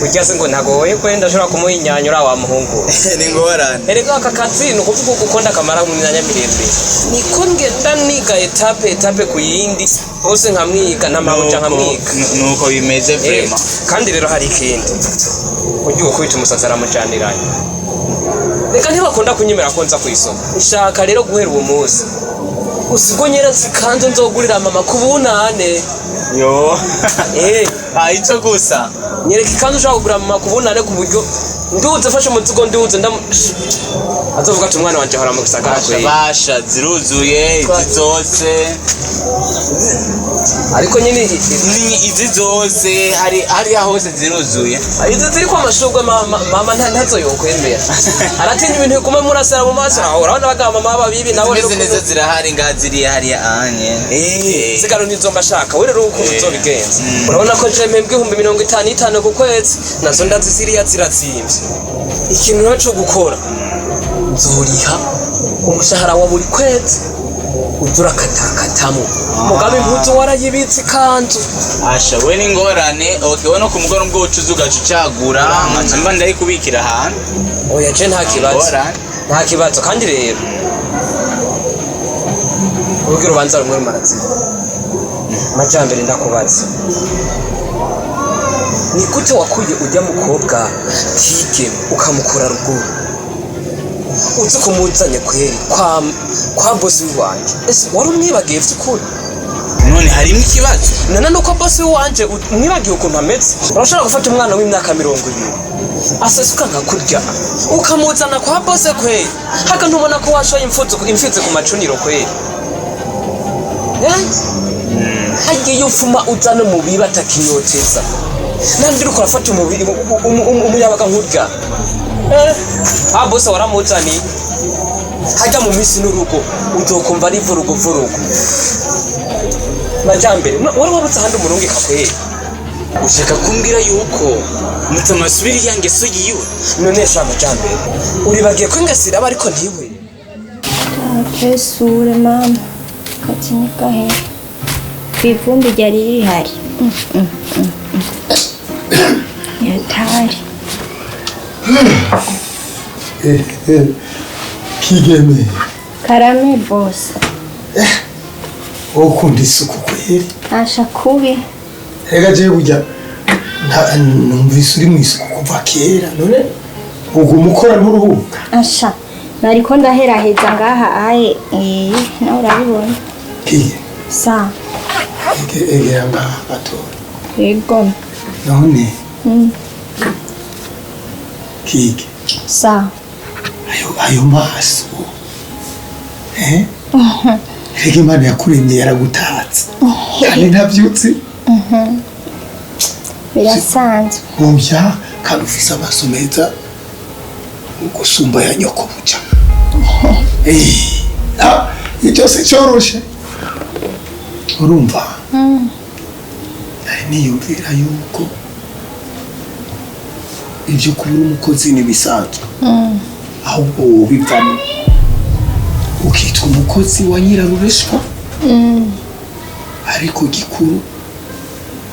Urya se ngo ntagoye ko ndashobora kumuha inyanyura wa muhungu. Ni ngorane. Erega aka kazi ni ukuvuga uko ndakamara mu myanya miremire, niko ngenda niga étape étape ku yindi, hose nkamwiga n'amabuja nkamwiga. Nuko bimeze. Vraiment. Kandi rero hari ikindi, urya ukubita umusazi aramujaniranye. Reka ntibakunda kunyemera ko nza kw'isoko. Nshaka rero guhera uwo munsi usigo nyeretse ikanzu nzogurira mama ku bunane. Yo. Eh. Ah, ico gusa. Nyereka ikanzu ushaka kugura mama ku bunane, ku buryo nduze fashe umuzigo, nduze ndamu azovuga ati: "Umwana wanje ahora mu gisagara." Basha. Kweri. Basha, ziruzuye izi zose. Ariko nyine Izi zose hari hariya hose ziruzuye. Izi ziriko amashurwe, mama ntazo yokwemera, aratinya ibintu biguma murasara mu maso. Aho urabona abagabo mama babibi nabo. Zimeze neza zirahari ngaha, ziriya hariya anye. Zigaro nizo mbashaka. We rero ukuntu uzobigenza, urabona ko je mpembwa 55,000 ku kwezi, nazo ndazi ziriya zirazimvye. Ikintu rero co gukora, nzoriha umushahara wa buri kwezi, uza urakatakatamwo. Mugabe impuzu warayibitse, ikanzu. Asha, we ni ngorane. Okay, we no ku mugoroba ubwo ucuza ugaca ucagura, nkaca mba ndayikubikira ahantu. Oya, je nta kibazo. Ngorane. Nta kibazo. Kandi rero urugo urubanza rumwe rumaraziba. Majambere, ndakubaza, ni gute wakuye ujya mukobwa kigeme ukamukura ruguru, uzi ko muzanye kweri kwa bosi wanje? Ese wari umwibagiye vy'ukuri? None harimo ikibazo? None nuko bosi wanje umwibagiye ukuntu ameze? Urashobora gufata umwana w'imyaka 20 asesuka nka kurya ukamuzana kwa bosi kweri? Haka ntubona ko washoye imfizi ku macuniro kweri? Eh? Hagiye ufuma uzana umubibi atakinyoteza, nandi uriko urafata umubiri umuyabaga nkurya. Eh, ah, bose waramuzaniye hajya mu minsi n'urugo uzokumva ari vurugu vurugu. Majambere, wari wabuze ahandi umurungika kweri? Ushaka kumbwira yuko mutamasubira ya ngeso yiwe? None sha Majambere, uribagiye ko ingeso iraba ariko ntiwe. Pesure mama, kati ni gahe ku ivumbi ryari rihari. Yatari. Kigeme. Karame, boss. Ukunda isuku kweri. Asha, kubi. Rega jewe burya numvise uri mu isuku kuva kera. None uguma ukora, nturuhuka? Asha, nariko ndaheraheza ngaha aye, eh, nawe urabibona. Kige. Sa. Egera ngaha gatora. Yego. None Kige, Sa. ayo maso, eh, rega Imana yakuremye yaragutatse kandi ntabyutse. Birasanzwe. Oya, kandi ufise amaso meza gusumba ya nyoko buca. Eh, ah, icyo si cyoroshe. Urumva, nari niyumvira yuko ibyo kubura umukozi ntibisanzwe, ahubwo wobivamo ukitwa umukozi wa nyirarureshwa, ariko gikuru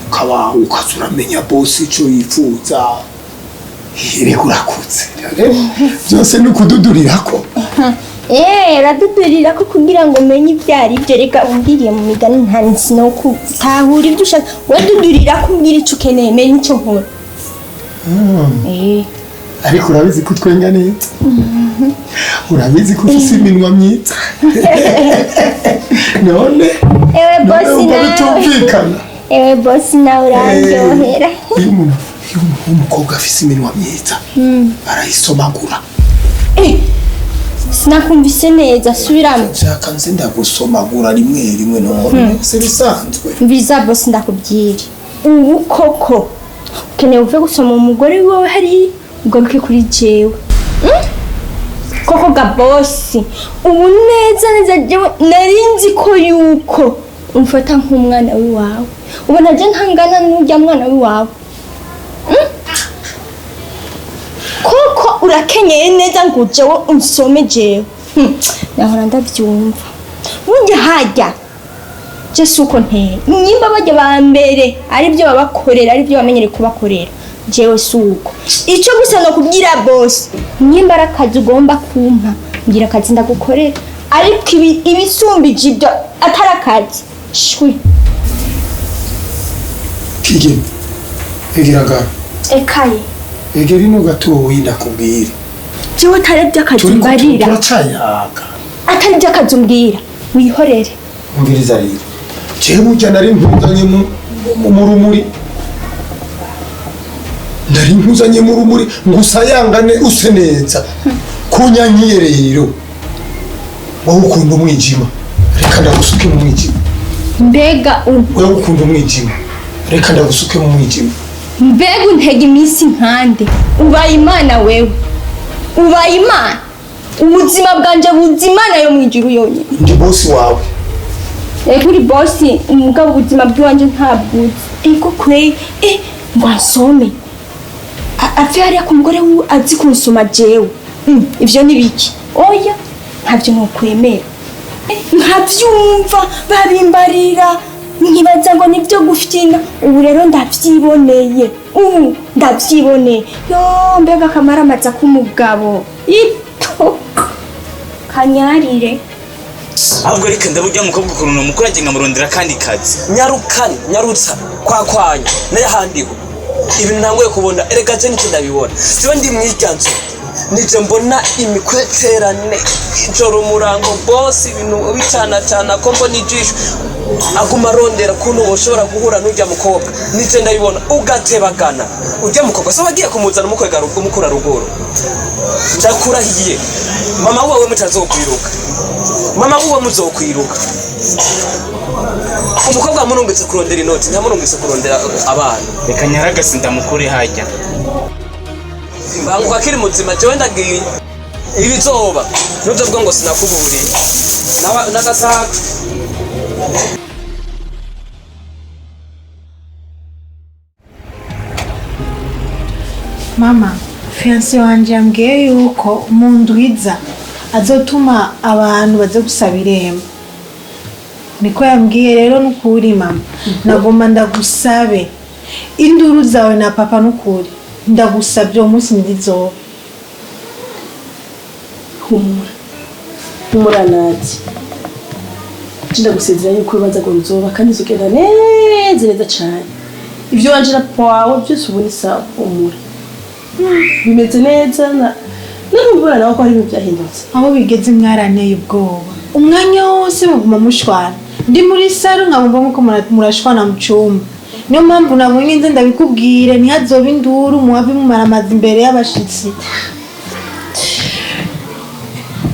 ukaba ukaza uramenya bosi icyo yifuza. Reka urakutse rero, byose ni ukududurirako. Eh, uradudurira ko kugira ngo umenye ibyo ari byo. Reka umbwiriye mu migani, nta no kutahura ibyo ushaka. Wadudurira ko umbwira icyo ukeneye, menye icyo nkora. Eh. Ariko urabizi ko utwenga neza, urabizi ko ufise iminwa myiza. None Ewe none bosi wumva nawe. bitumvikana? Ewe bosi, nawe urandyohera. Iyo umuntu w'umukobwa afise iminwa myiza arayisomagura. Eh, sinakumvise neza, subiramo. Nshaka nze ndagusomagura rimwe rimwe. None si bisanzwe? Mviza bosi, ndakubwira, ubu koko ukeneye uve gusoma umugore wawe hariya ugaruke kuri jewe. Koko ga bosi, ubu neza neza jewe nari nzi ko yuko umfata nk'umwana w'iwawe, ubona je ntangana n'urya mwana w'iwawe. Koko urakenyeye neza ngo jewe unsome jewe? Nahora ndabyumva burya hajya. Je si uko nteye, nimba bajya ba mbere aribyo babakorera, aribyo bamenyereye kubakorera. Jewe suko icyo gusa nokubwira boss, nimba ari akazi ugomba kumpa, ngira akazi ndagukorera, ariko ibisumbije ibyo atari akazi, shwi. Kigeme, egera. Ekaye. Egera ino gatoyi ndakubwira. Jewe atari iby'akazi Turiko mbarira. Turacayaga. Atari iby'akazi umbwira, wihorere. Umviriza rero, jewe burya nari nkuzanye mu rumuri, nari nkuzanye mu rumuri ngo usayangane, use neza. Kunyankiye rero, wowe ukunda umwijima, reka ndagusuke mu mwijima. Mbega Wowe ukunda umwijima, reka ndagusuke mu mwijima. Mbega untega iminsi nkande? Ubaye imana wewe, ubaye imana. Ubuzima bwanje buzi imana yo mu ijuru yonyine. Ndi bosi wawe. Ego, uri bosi, umugabo ubuzima bw'iwanje ntabwuzi. Ego kwey, ngo ansome, ave hariya ku mugore wiwe azi kunsoma jewe. Ivyo ni biki? Oya, ntabyo nokwemera. Nkavyumva babimbarira nkibaza ngo nibyo gufyina. Ubu rero ndavyiboneye, ubu ndavyiboneye. Yo, mbega akamaramaza k'umugabo ito kanyarire! Ahubwo reka ndaburya mukobwa ukuntu nomukura nge nkamurondera akandi kazi. Nyarukane, nyarutsa kwakwanya n'ayahandiho ibintu ntangoye kubona. Erega je nicyo ndabibona, siba ndi mwirya nzu, nije mbona imikweterane ijoro umurango bosi, ibintu bicanacana ko mbona ijisho aguma arondera ukuntu woshobora guhura n'urya mukobwa. Nije ndabibona ugatebagana urya mukobwa, so wagiye kumuzana umukwega umukura ruguru. Ndakurahiye, mama wawe mutazokwiruka, mama wiwe muzokwiruka. Umukobwa murungitse kurondera inoti, ntamurungitse kurondera abana. Reka nyaragasi ndamukure hajya. Banguka akiri muzima. Jewe ndagiye, ibizoba ntuzovuga ngo sinakuburiye. N'agasaga. Mama, fiancé wanje yambwiye yuko mu ndwiza azotuma abantu baza gusaba irembo, niko yambwiye. Rero nukuri mama, nagomba ndagusabe, induru zawe na papa, nukuri ndagusabye, uwo munsi ntizizobe. Humura, humura Nadi. Ndagusezeranya yuko urubanza rwawe ruzoba kandi zugenda neza neza cyane. Ibyo wanje na papa wawe byose ubu ni sawa. Humura, bimeze neza, na nubwo nawe ko hari ibintu byahindutse. Aho bigeze mwaranteye ubwoba, umwanya wose muguma mushwana. Ndi muri salon nkabumva nkuko murashwana mu cumba. Niyo mpamvu nabonye nze ndabikubwire, ntihazobe induru, muhave mumaramaza imbere y'abashitsi.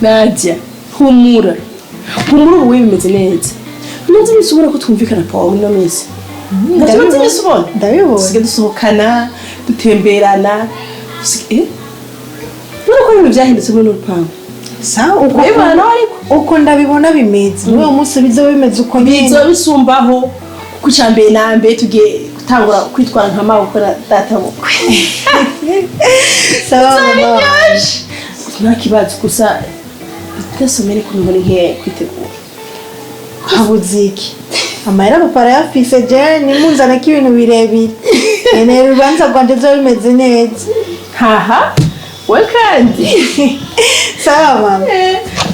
Nadia, humura, humura, ubu bimeze neza. Umaze iminsi ubona ko twumvikana papa wawe ino minsi. Ntacyo umaze iminsi ubona? Ndabibona. Dusigaye dusohokana, dutemberana, ubona ko ibintu byahindutse muri runo rupangu. Sawa, uko Urabibona nawe ariko? Uko ndabibona bimeze, muri uwo munsi bizoba bimeze uko nyene. Bizoba bisumbaho, kuko icya mbere na mbere tugiye gutangura kwitwara nka mawe gukora data bukwe. Sawa mama wanje. Nta kibazo, gusa gasomere ku mbona nkeya kwitegura. Habuze iki? Amahera papa arayafise. Jewe nimunzanako ibintu birebire, nkeneye urubanza rwanje bizoba bimeze neza. Haha, we kandi. Sawa mama.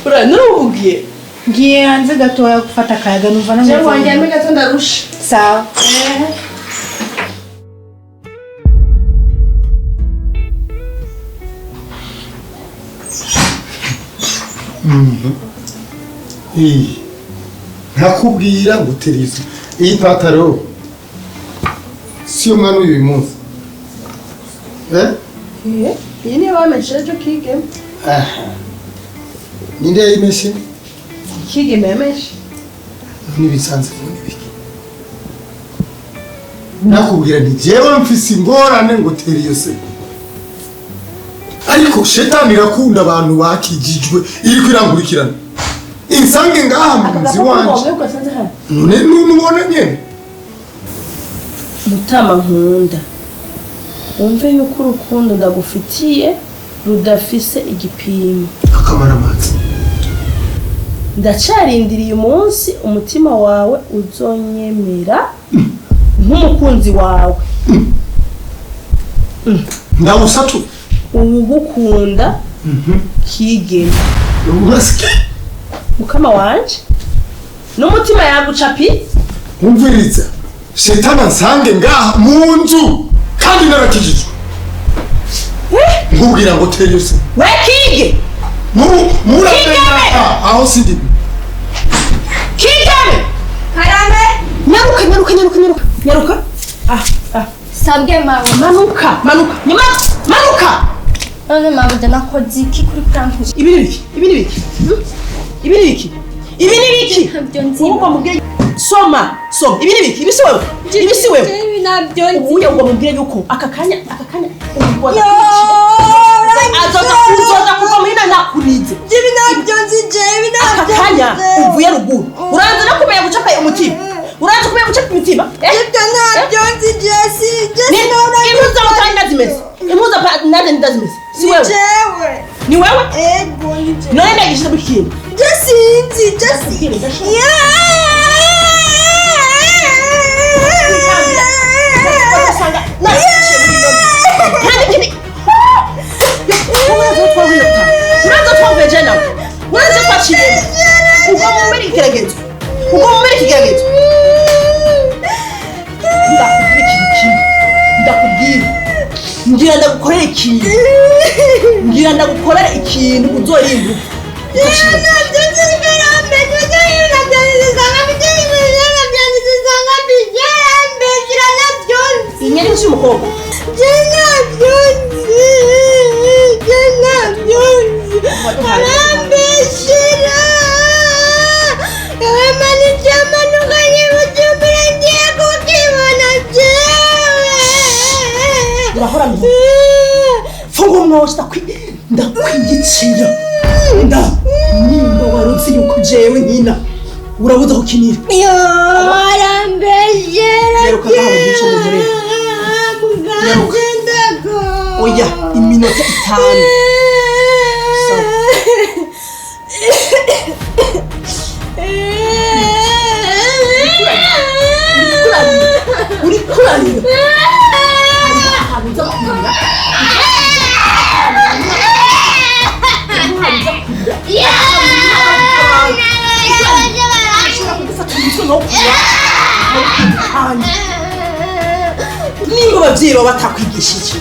Ura nuruhugiye? Ngiye hanze gatoya gufata akayaga, numva nameze Jewe wanjye neza. gato ndarusha. Sawa. Iyi ntakubwira ngo uterize iyi pataro siyo mwana uyu munsi, eh? Iyi niyo bameshe ejo kigeme. Aha, ninde yayimeshe? Kigeme yameshe. N'ibisanzwe n'ibiki, nakubwira nti jewe mfise ingorane ngo tera iyo seko, ariko shetani irakunda abantu bakijijwe, iriko irankurikirana insange ngaha mu nzu iwanje. None nubona nyene. Mutama nkunda, wumve yuko urukundo ndagufitiye rudafise igipimo. Akamaramazi. Ndacarindiriye umunsi umutima wawe uzonyemera nk'umukunzi wawe. Ndawusature. Uwugukunda Kigeme. Urasike. Mukama wanje n'umutima yaguca pi. Umviriza, shetani ansange ngaha mu nzu kandi narakijijwe, nkubwira ngo tera yose. We Kige. Muramenye. Kigeme! Aho sindi. Kigeme! Karame. Nyaruka, nyaruka, nyaruka, nyaruka, nyaruka, ah ah. Sabwe mawe. Manuka, manuka, nyuma, manuka. None mawe nakoze iki kuri prank? Ibi ni biki? Ibi ni biki? Hmm? Ibi ni biki? Ibi ni biki? Ntabyo nzi. Wowe mubwire, soma, soma. Ibi ni biki? Ibi si wewe? Ibi si wewe? Ibi ntabyo nzi. Ubuye ngo mubwire yuko aka kanya, aka kanya ubu Yo, azoza uzoza kuva muri na nakurize. Ibi ntabyo nzi jewe, ibi Aka ntabyo kanya nzi. uvuye ruguru, uranza no kumenya gucapa umutima, uranza kumenya gucapa imitima, eh? Ibyo ntabyo nzi Jesse, Jesse. Impuzu z'amatara ndazimeze, impuzu nanjye ndazimeze, si wewe? Jewe. Ni wewe? Ego ni jewe. None ndagishije mu kintu. Jesse nzi Jesse. Ugasanga naciye muri ino nzu. Kandi ikindi, uraza twavuye gutaha, uraza twavuye je nawe, uraza twaciyemo, ubwo mumere ikigeragezo, ubwo mumere ikigeragezo. Ndakubwira ikintu kimwe, ndakubwira, ngira ndagukorera ikintu, ngira ndagukorera ikintu uzorinda upfa. Inyari y'umukobwa. Urahora mu funga umwosi, ndakwigicira nda nimba waruzi yuko jewe nkina urabuze aho ukinira. Nyaruka ngaha mu gice mugore. Nyaruka. Oya, iminota 5. Sawa. Uriko urarira, hariho ahantu uza kurira, hariho ahantu uza kurira, ushobora kugufata umutwe nkawukura nkawukura. Nimba ababyeyi baba batakwigishije,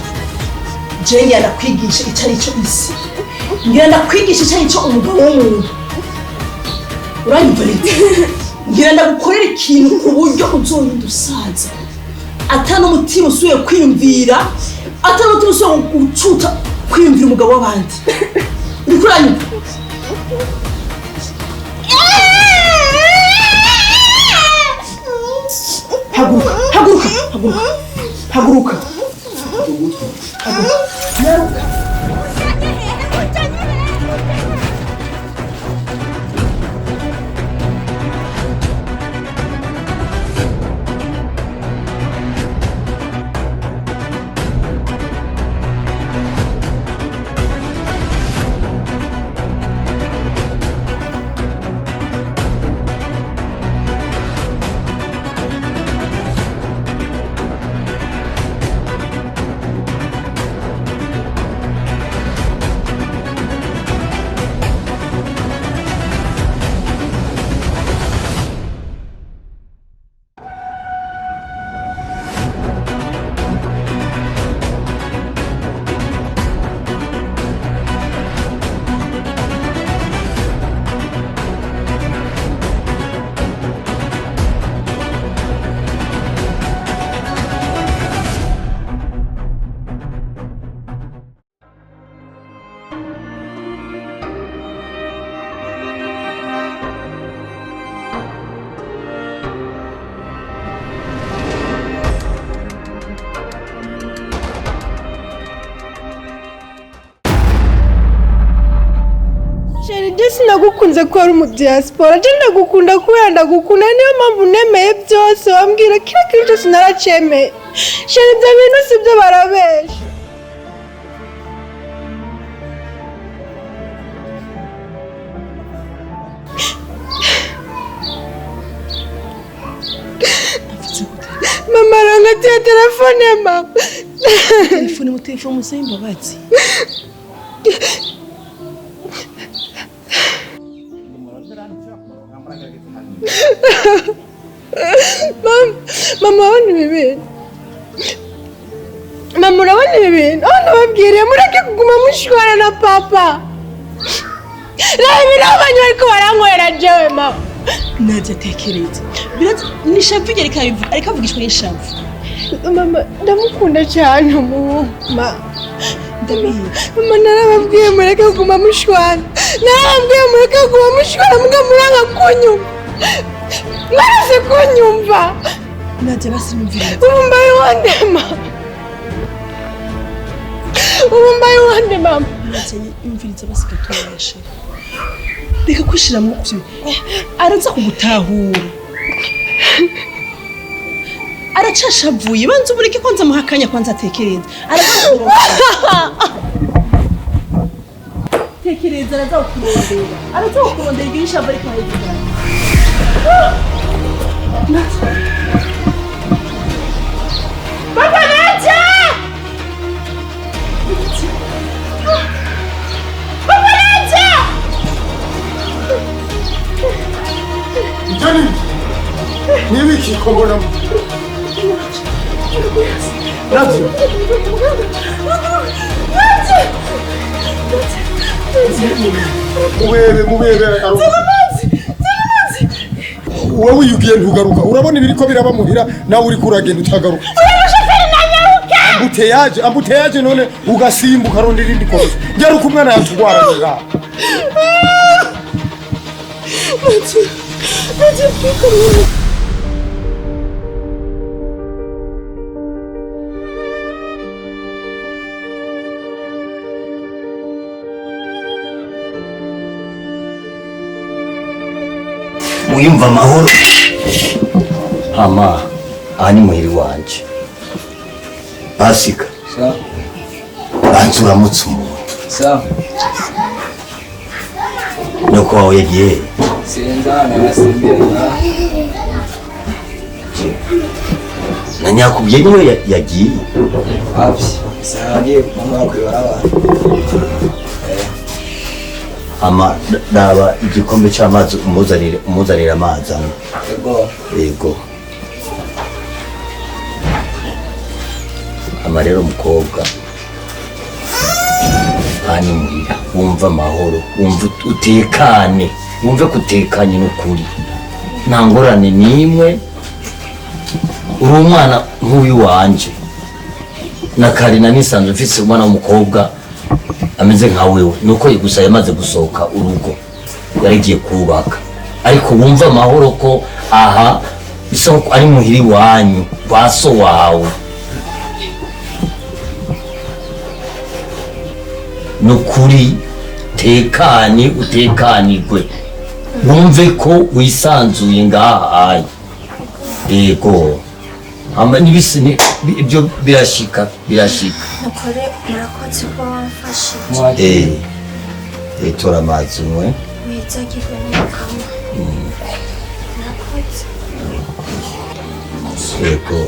jewe ngira ndakwigisha icyo ari cyo isi, ngira ndakwigisha icyo ari cyo umugabo w'umuntu. Uranyumva rero? Ngira ndagukorera ikintu ku buryo uzorinda usaza ata n'umutima usubiye kwiyumvira, ata n'umutima usubiye gucuta kwiyumvira umugabo w'abandi. Uriko uranyumva? Haguruka, haguruka, haguruka, haguruka, haguruka, nyaruka. Chéri, je sinagukunze ko wari umu diaspora, je ndagukunda kubera ndagukunda, niyo mpamvu nemeye byose wambwira, kila kintu cyose naracemeye. Chéri, ibyo bintu sibyo, barabesha. Mama arangatiye telefone ya mama. Telefone mu telefone musabe imbabazi. Mama, urabona ibi bintu? Mama, urabona ibi bintu? Aho nababwiriye mureke kuguma mushwana na papa. Reba ibintu abanyu bariko barankorera jewe mama. Nadia tekereza. Biraza ni shavu reka bivuga ariko avugishwa n'ishavu. Mama, ndamukunda cyane umuhungu. Ma, Ndabizi. mama, narababwiye mureke kuguma mushwana. Narababwiye mureke kuguma mushwana muga muranga kunyumva. Mwarase kunyumva. Nadia basi nyumvira. Ubu mbaye uwande mama. Ubu mbaye uwande mama. Nadia nyumviriza basi gatoya chérie. Reka kwishira mu byo. Araza kugutahura. Aracashavuye banza ubureke kwanza muha akanya kwanza atekereza. Araza kukurondera. Tekereza araza kukurondera. Araza kukurondera igihe ishavu ariko arayivuga. Papa Nadia! Papa Nadia! Ibyo ni n'ibiki ko mbona Nadia? Mubebe mubebe, wowe iyo ugiye ntugaruka. Urabona ibiriko biraba muhira, nawe uriko uragenda utagaruka. Embouteillage, embouteillage, none ugasimbuka rondera irindi kosa. Nyaruka, umwana yatugwara ngaha. Nadia, twikorere. Muyumva amahoro. Hama aha ni muhiri wanje. Pasika, banza uramutse umuntu. Sawa. Nyoko wawe yagiye he? Sinzana yasimbiye. Na nyakubwiye niwe yagiye. Wapi? Sagiye mama kwibarabara. Hama raba igikombe c'amazi umuzanire, umuzanire amazi hano. Yego. Yego. Hama rero mukobwa, aha ni muhira, wumva amahoro, wumva utekane, wumve ko utekanye n'ukuri, nta ngorane n'imwe. Uri umwana nk'uyu wanje na kare na nisanzwe mfise umwana w'umukobwa ameze nka wewe, nuko gusa yamaze gusohoka urugo yaragiye kubaka. Ariko wumva amahoro ko aha bisa nko ari muhiri wanyu kwa so wawe. Nukuri tekane, utekanirwe, wumve ko wisanzuye ngaha. Yego. Hama n'ibisi ibyo birashika, birashika. Nukuri murakoze ko wamfashije. Tora amazi unywe. Wizagirwe n'umukama. Murakoze. Yego.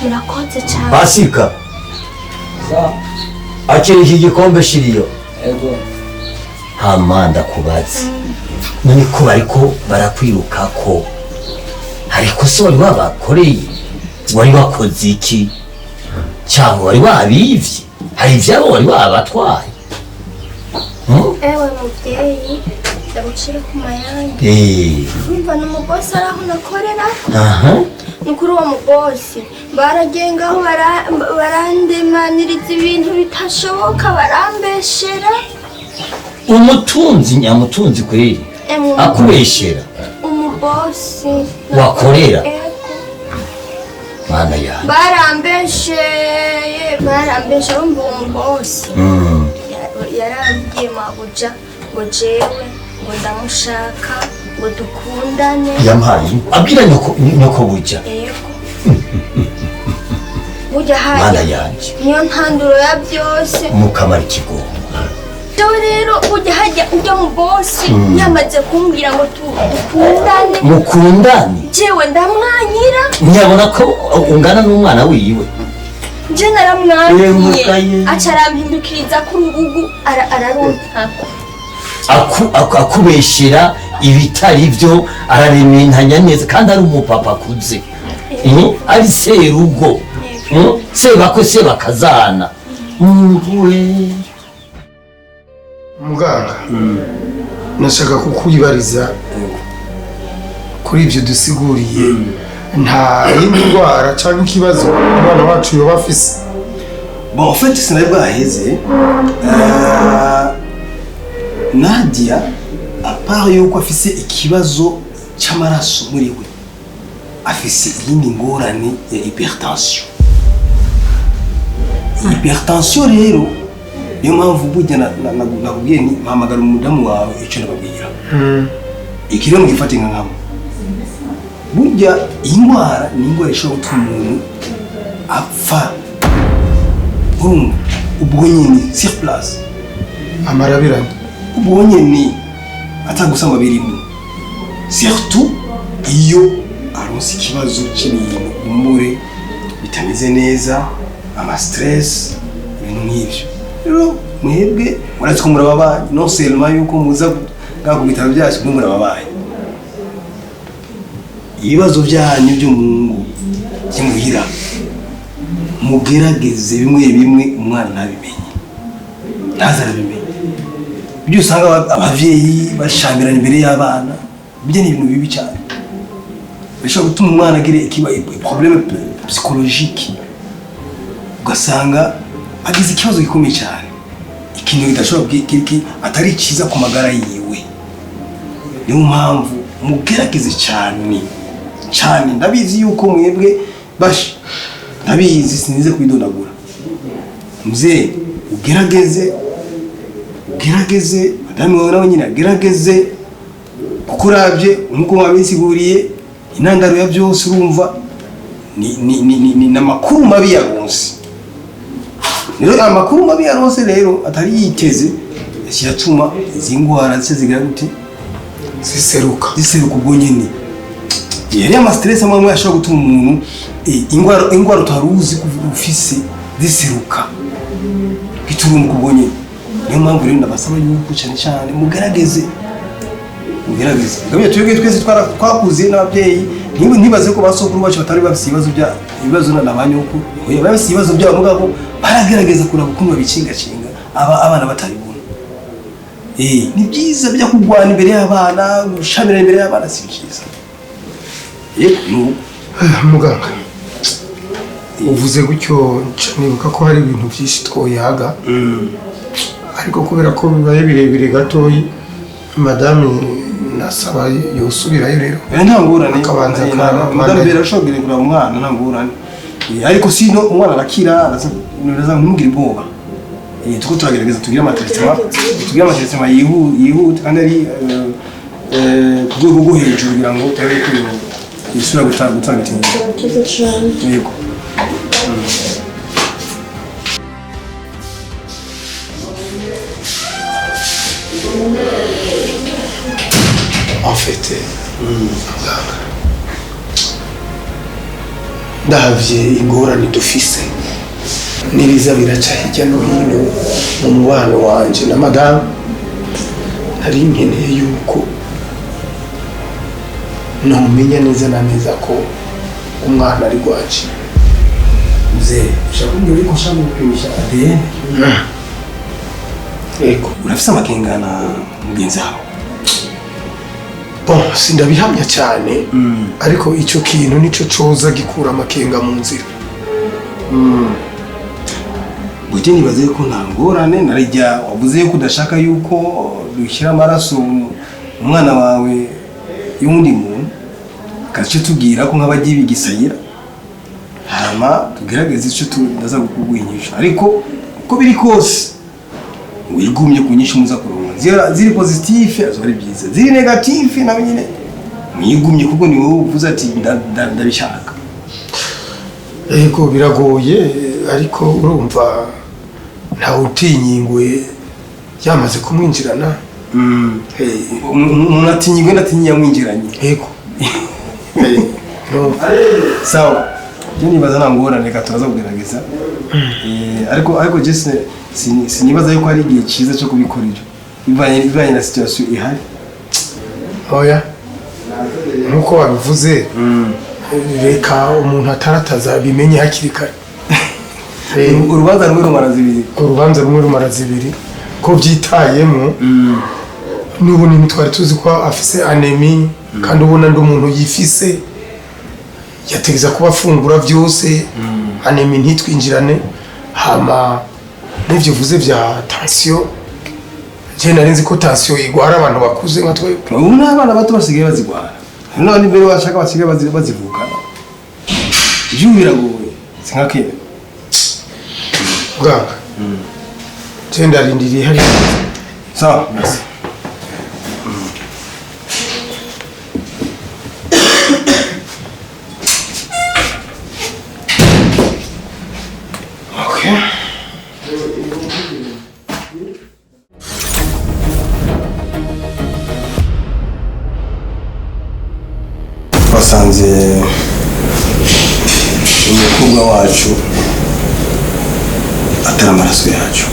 Murakoze cyane. Pasika, Sawa. akira iki gikombe shiriyo. Yego. Hama ndakubaze, none ko bariko barakwirukako, hari ikosa wari wabakoreye? Wari wakoze iki? Cyangwa wari wabivye? Hari ivyabo wari wabatwaye? Hmm? Ewe mubyeyi, ndagucira ku mayange. Urumva ni umubosi ari aho nakorera. Ni kuri uwo mubosi baragiye ngaho barandemaniriza ibintu bitashoboka, barambeshera. Umutunzi nyamutunzi kweli? Emwe, akubeshera? Umubosi. Wakorera? Ego. Mana yanjye! Barambesheye, barambeshe. Urumva uwo mubosi yarabwiye mabuja ngo jewe ngo ndamushaka ngo dukundane. Yampaye abwira nyoko, nyoko buja? Ego. Burya Mana hajya yanjye! niyo ntanduro ya byose. Mukamara ikigongo. Jewe rero ujya hajya ujya mu bosi yamaze kumbwira ngo dukundane. Mukundane? Jewe ndamwanyira. Ntiyabona ko ungana n'umwana wiwe? Je naramwanyiye. Emukaye. Aca arampindukiriza ku rubugu araruntako. Akubeshera ibitari byo, ararementanya neza kandi ari umupapa akuze. Ari serugo. Sebakwe sebakazana. Mungu we. Muganga, nashaka kukwibariza kuri ibyo dusiguriye, nta yindi ndwara cyangwa ikibazo umwana wacu yoba afise? Bon, en fait, sinari bwaheze. Nadia, à part yuko afise ikibazo c'amaraso muri we, afise iyindi ngorane ya hypertension. Hypertension rero, niyo mpamvu burya nakubwiye nti mpamagara umudamu wawe, icyo ndababwira. Iki rero mugifate nka nkama. Burya iyi ndwara ni indwara ishobora gutuma umuntu apfa. Urumva, ubwo nyine sur place. Amarabirane. Ubwo nyine atagusama birimo, surtout iyo aronse ikibazo cy'ibintu umure bitameze neza, ama stress, ibintu nk'ibyo. Rero mwebwe murazi ko murababaye, non seulement yuko muza ngaha ku bitaro byacu, mwe murababaye ibibazo byanyu byo mu ngo by'imuhira, mugerageze bimwe bimwe umwana ntabimenye, ntaze arabimenye. Ibyo usanga abavyeyi bashamirana imbere y'abana, ibyo ni ibintu bibi cyane, bishobora gutuma umwana agira ikiba problème psychologique, ugasanga agize ikibazo gikomeye cyane, ikintu kidashobora atari cyiza ku magara yiwe. Niyo mpamvu mugerageze cyane cyane. Ndabizi yuko mwebwe bashi, ndabizi, sinize kwidondagura. Mzee, ugerageze, ugerageze, madamu wawe nawe nyine agerageze, kuko urabye nkuko wabisiguriye, intandaro ya byose urumva ni amakuru mabi yaronse. Rero amakuru mabi yaronse rero atari yiteze kiratuma izi ndwara zice zigira gute? Ziseruka. Ziseruka ubwo nyine. Yari ama stress amwe amwe ashobora gutuma umuntu ingwara utari uzi ko ufise ziseruka giturumbuka ubwo nyine. Niyo mpamvu rero ndabasaba yuko cyane cyane mugerageze, mugerageze. Ngabye twebwe twese twakuze n'ababyeyi, ntibaze ko basokuru bacu batari bafise ibibazo bya ibibazo na ba nyoko. Oya, bafise ibibazo byabo, mugabo baragerageza kuraba ukuntu babicingacinga aba abana batabibona. Ni byiza byo kurwana imbere y'abana, gushamira imbere y'abana si byiza. Yego, nuko. Muganga, uvuze gutyo nca nibuka ko hari ibintu byinshi twoyaga, ariko kubera ko bibaye birebire gatoyi, madame nasaba yosubirayo rero. Nta ngorane. Akabanza Madame Bera ashobora kureba umwana, nta ngorane. Ariko sino umwana arakira, araza, ntimugire ubwoba. Tuko turagerageza tugire ama traitement, tugire ama traitement yihuta kandi ari ku rwego rwo hejuru, kugira ngo turabe ko yisubira gutanga itinda. Murakoze cyane. Yego. En fait, muganga, ndavye ingorane dufise n'ibiza biraca hirya no hino mu mubano wanje na madamu, nari nkeneye yuko nomenya neza na neza ko umwana ari gwaje. Mzee, ushaka kumbwira yuko ushaka gupimisha ADN? Yego. Urafise amakenga na mugenzi wawe? Bon, sindabihamya cyane, ariko icyo kintu nico coza gikura amakenga mu nzira. Burya nibaze ko nta ngorane, narijya wavuze yuko udashaka yuko dushyira amaraso umwana wawe y'undi muntu, gace tubwira ko nk'abagiye bigisayira, hama tugerageze icyo ndaza kuguha inyishu. Ariko uko biri kose wigumye ku nyishu muza kuronka, ziri positif azoba ari byiza, ziri négatif nawe nyine mwigumye, kuko ni wowe uvuze ati ndabishaka. Yego, biragoye, ariko urumva ntawe utinyingwe. Yamaze kumwinjirana. Umuntu atinya ingwe, atinya yamwinjiranye. Yego. Sawa, je nibaza nta ngorane, reka turaza kugerageza. Ariko je sinibaza yuko ari igihe cyiza cyo kubikora ibyo, bivanye na situation ihari. Oya, nkuko wabivuze, reka umuntu atarataza bimenye hakiri kare. Urubanza rumwe rumara zibiri. Urubanza rumwe rumara zibiri, ko byitayemo n'ubu ntitwari tuzi ko afise anémie, kandi ubona ndi umuntu yifise, yategeza kuba afungura byose, anémie ntitwinjirane. Hama n'ivyo uvuze bya tension, je nari nzi ko tension igwara abantu bakuze nka twebwe. Ubu n'abana bato basigaye bazigwara, hari n'abandi mbere bashaka basigaye bazivukana. Ibyubu biragoye, si nka kera. Muganga, je ndarindiriye hariya. Sawa, merci. Okay. Twasanze umukobwa wacu atari amaraso yacu.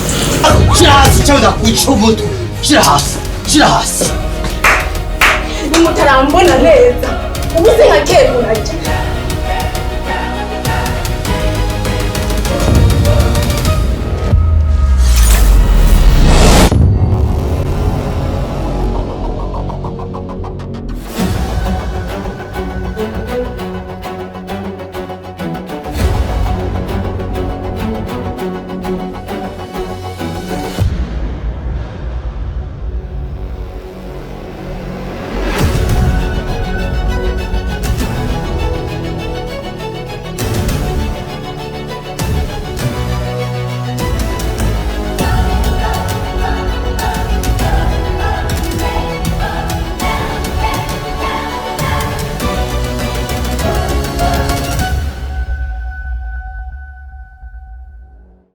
Shira hasi cyangwa ndakwica umutwe. Shira hasi, shira hasi. Nimutarambona neza, ubuze nka kera urajya.